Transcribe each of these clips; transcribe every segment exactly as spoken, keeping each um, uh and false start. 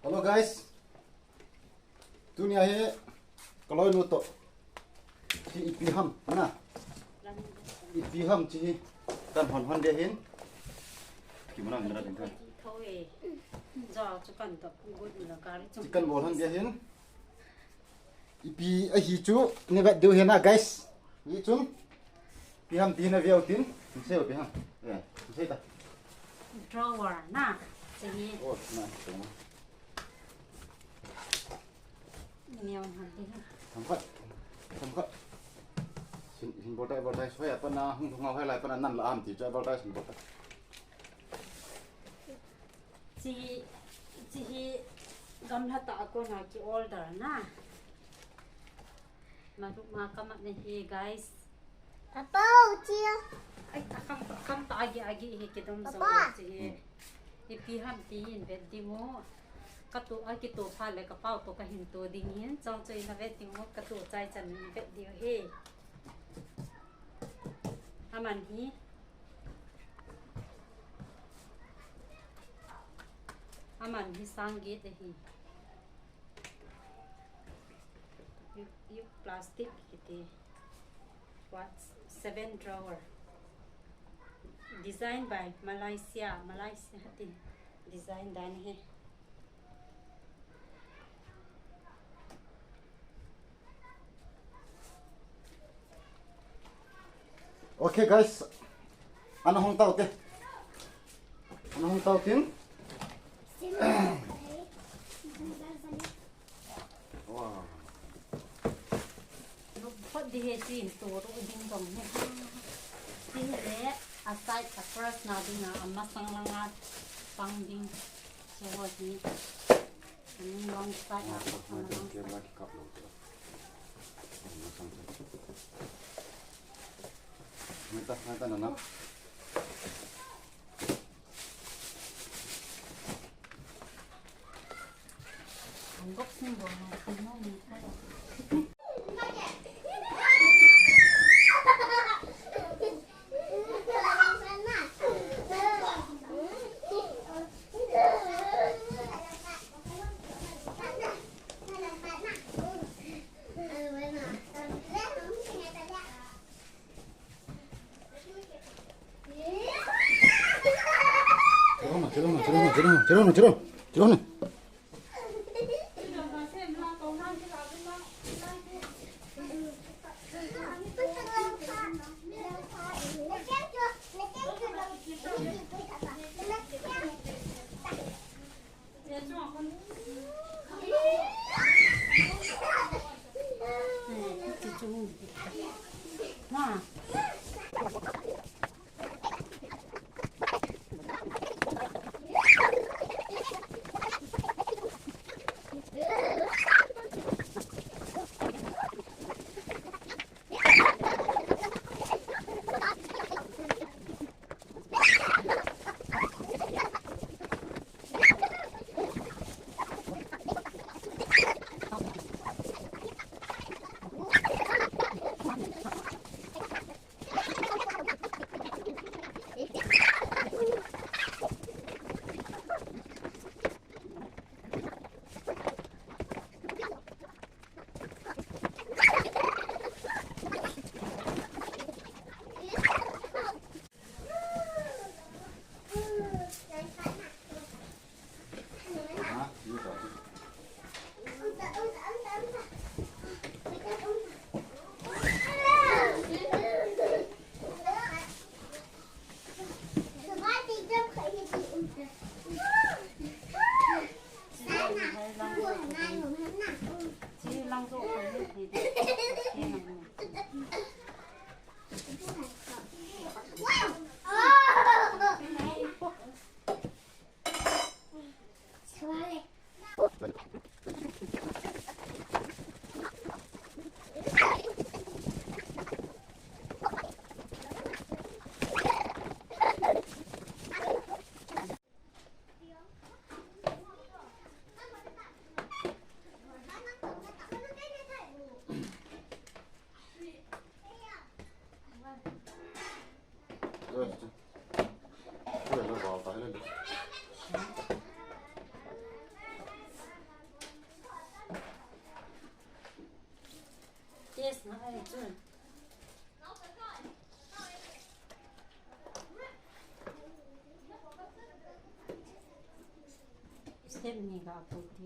Hello guys. Tunia hi kaloinu toh hiche ipi ham na. Ipi ham hiche hi kan hon hon ding ahin. Kimuna mira ding kan. Hiche kan bol hon ding ahin. Ipi ahi chu nei vet diu ahi na guys. Hichun ipi ham ti na veu tin. Sei ipi ham. Eh, sei ta. Drawer na. Hiche hi. Oh, na. Neo hon ding. Themkhat. Themkhat. Hin, hin bol tai, bol tai. Soi a pat na hung thung a hoilai pat na nan la ham ti chu bol tai, hin bol tai. Hiche, hiche hi gamla tah a kona ki order na. Maruk ma kamat na hi guys. Apau chia. Ai, akham, akham tah agi, agi hi kidom jo. Papa. Hiche hi. Ipi ham ti hin vet ding u. Katoh, akitoh phat le kapau toh kahin toh ding ahin. Chong choi na vet ding u, katoh chai chan in vet ding u hi. Aman hi. Aman hi sang get ahi. Yuk, yuk plastic kiti. What? Seven drawer. Design by Malaysia. Malaysia tin design dan hi. Okay guys, ana hung tau te. Ana hung tau tin. Wow. Phot ding hi, hiche hi toh ding jong hi. Hiche hi le, a side a first na ding a, amasang langa pang ding. Hiche ho hi. Ani long side a, amasang side. Mai ta, mai ta nana. Yes, na ai chun. Step ni ga pui ti.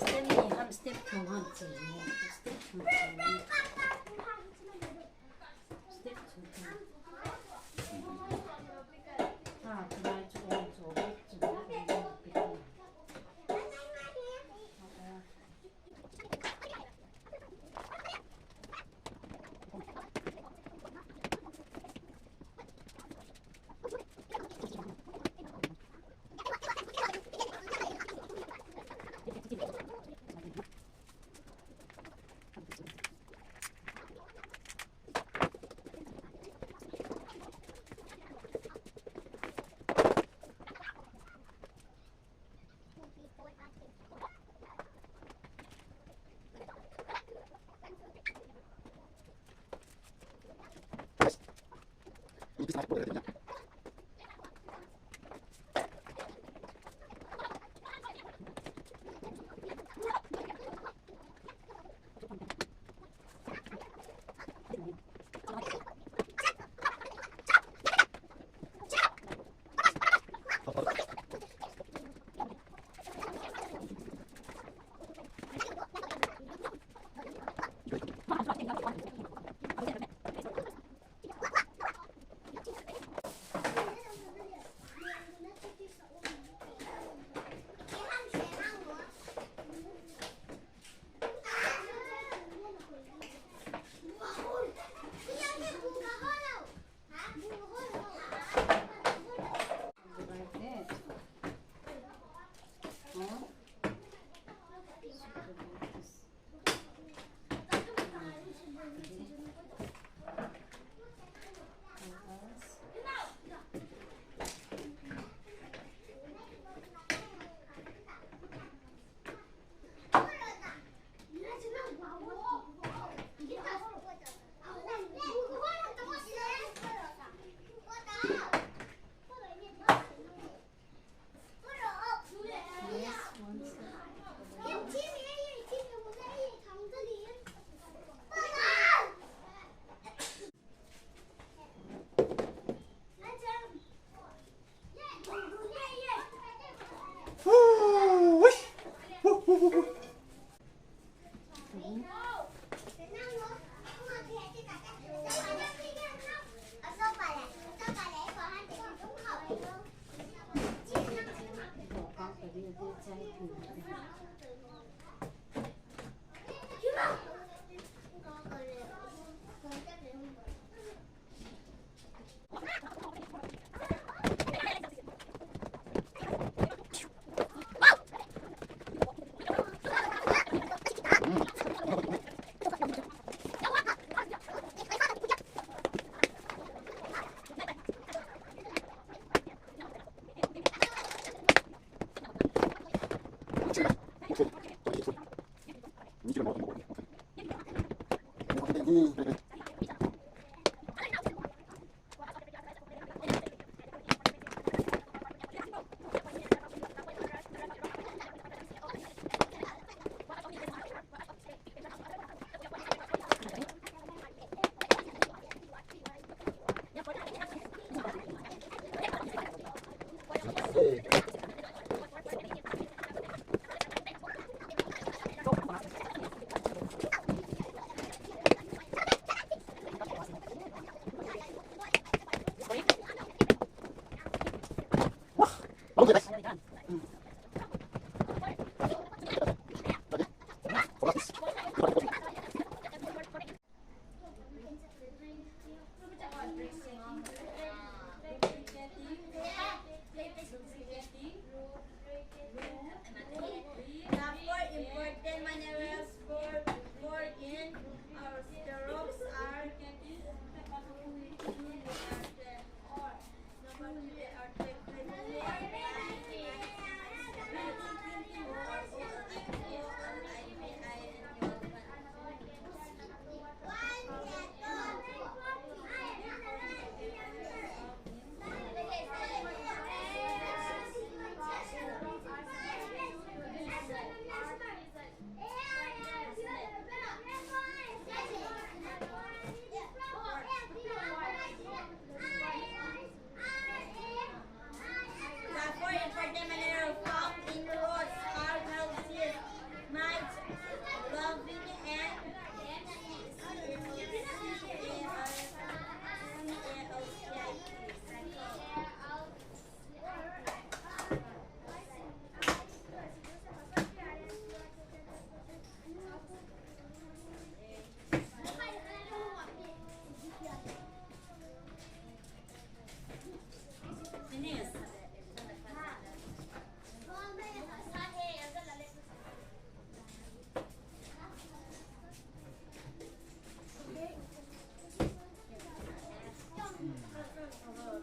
Step ni ham, step two ham chi ni. Step two ham. Step two ham. Ah, try to, to, to.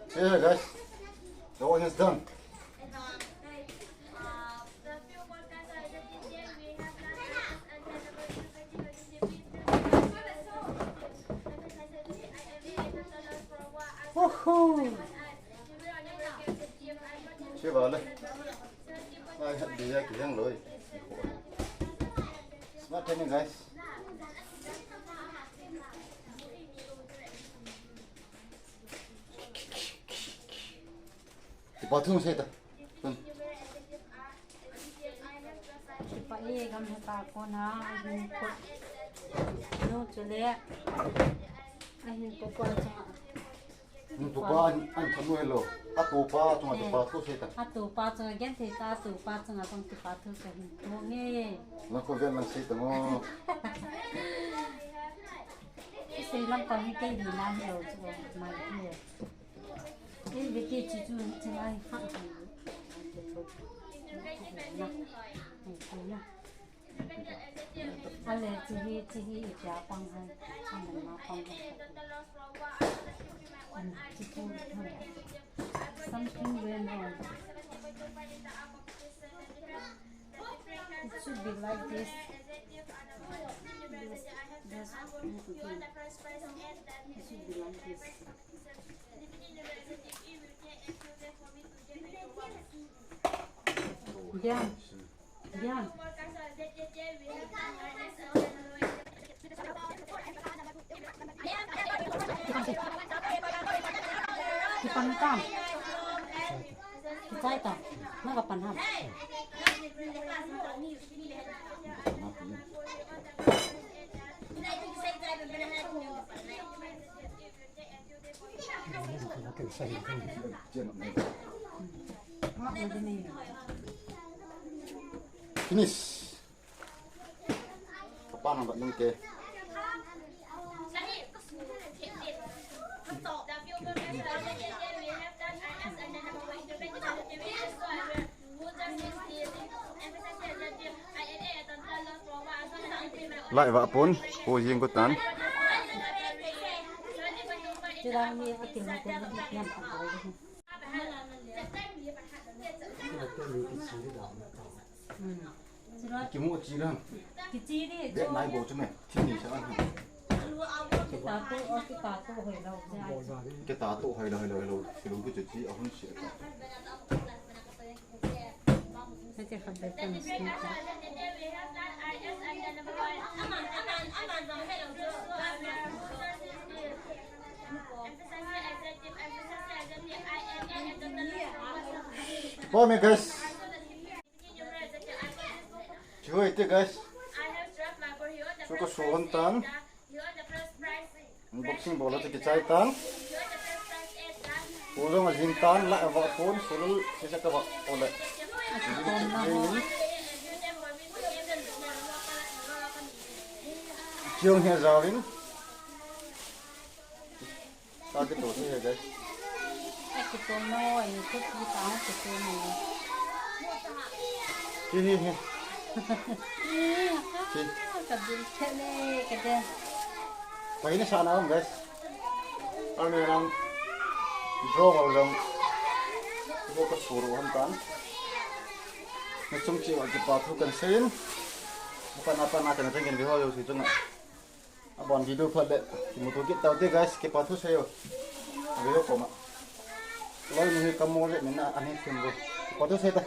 See here, guys. The work is done. Woohoo! Che vale. Ai, hat dia kiheng loi. Smart training, guys. Kipa thu sei ta. Kipa e, gam heta kona, ahin ko. No, chule. Ahin ko ko chunga. Tupa an, an thanu hello. Atupa chunga kipa thu sei ta. Atupa chunga genthei ta, atupa chunga jong kipa thu kahin thum e. Lang ko ven lang sei ta mo. Sei lang ko hi kei hi na hi lo chu mai hi. Ei, Vicky, chu chu, chu lai ha. Ale, chu hi, chu hi, itia pang hai. Aman ma pang hai. An, chu chu, ha. Something went wrong. It should be like this. This, this, it should be like this. Diam. Diam. Kipan tam. Kichai tam. Naga pan ham. Finish. Kapan ang bat nung ke. Lai va pon, ko jing ko tan. Kimu chi lang. Kichi di. Dek nai bo chu me. Thi ni sa lang. Kita to, kita to hoi lo. Kita to hoi lo, hoi lo, hoi lo. Kilu ki chu chi a hun si. Pome guys. Chuho ite guys. Chuko suhon tan. Unboxing bol ate kichai tan. Pulong ajing tan la ava pon sulul sisa ka va ole. Kiong he zawin. Ka ke to se he guys. Ai, ke to no, ai, ke to ta, ke to no. Hi, hi, hi. Hi. Ka bil ke le, ke de. Pai ni sa na, guys. Ang ni lang draw wal lang. Ko ka suru han tan. Na chung chi wa kipa thu kan sein. Apa na apa na kan jeng ken vi ho yo si chung. Abon video phat le kimuto kit tau te guys, kipa thu sei o. Video koma. Loi ni kamo le mina ani thim bo. Kipa thu sei ta.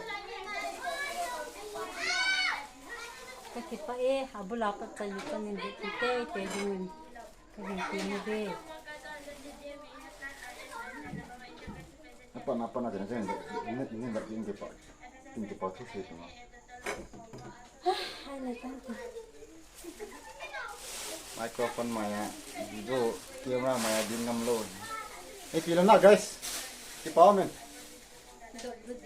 Ka kipa e, abula pa chai ka nin de te te ding. Ka nin te ni de. Apa na apa na jeng jeng de. Ni ni da ding kipa. Ding kipa thu sei ta. Microphone maya, video camera maya din ngam lo. Eh, pila na guys. Kipa men.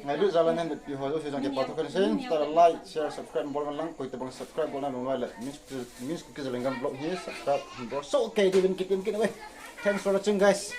Ngai lu jala nen pi ho jo se jang kipa thu kan sen. Ta like, share, subscribe bol kan lang koi te bang subscribe bol na lo le. Miss Miss Cookie Zalengam vlog hi subscribe bol so ke di win kitin kin we. Thanks for watching guys.